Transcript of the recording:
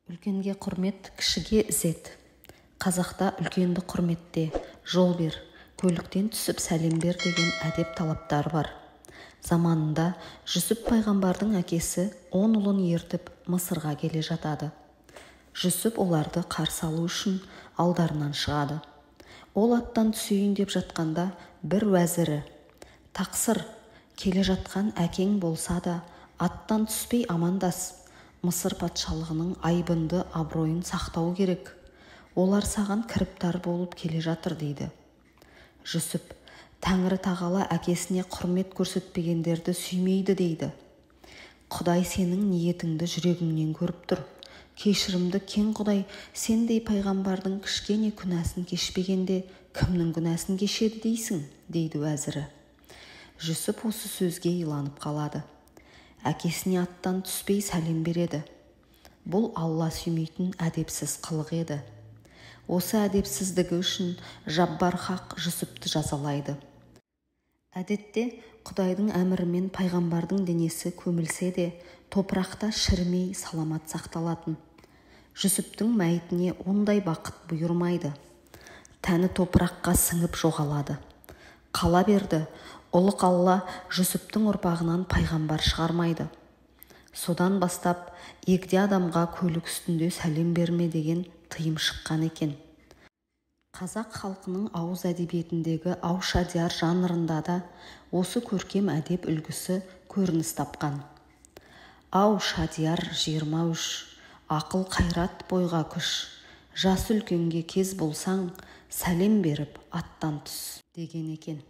Үлкенге құрмет, кішіге ізет. Қазақта үлкенді құрметте, жол бер, көліктен түсіп сәлем бер деген әдеп талаптар бар. Заманында Жүсіп пайғамбардың әкесі 10 ұлын ертіп Мысырға келе жатады. Жүсіп оларды қарсы алу үшін алдарынан шығады. Ол аттан түсейін деп жатқанда бір уәзірі: "Тақсыр, келе жатқан әкең болса да аттан түспей амандас. Мысыр патшалығының айбынды абыройын сақтау керек. Олар саған кіріптар болып келе жатыр", дейді. Жүсіп: "Тәңірі тағала әкесіне құрмет көрсетпегендерді сүймейді", дейді. "Құдай сенің ниетіңді жүрегіңнен көріп тұр. Кешірімді кең Құдай сендей пайғамбардың кішкене күнәсін кешпегенде кімнің күнәсін кешеді дейсің", дейді уәзірі. Жүсіп осы сөзге иланып қалады. Әкесіне аттан түспей сәлем береді. Бұл Алла сүймейтін әдепсіз қылық еді. Осы әдепсіздігі үшін Жаббар Хақ Жүсіпті жазалайды. Әдетте Құдайдың әмірімен пайғамбардың денесі көмілсе де, топырақта шірімей саламат сақталатын. Жүсіптің мәйітіне ондай бақыт бұйырмайды. Тәні топыраққа сіңіп жоғалады. Қала берді, ұлық Алла Жүсіптің ұрпағынан пайғамбар шығармайды. Содан бастап егде адамға көлік үстінде сәлем берме деген тыйым шыққан екен. Қазақ халқының ауыз әдебиетіндегі аушадияр жанрында да осы көркем әдеп үлгісі көрініс тапқан. Ау шадияр 23, ақыл қайрат бойға күш, жасы үлкенге кез болсаң, сәлем беріп аттан түс, деген екен.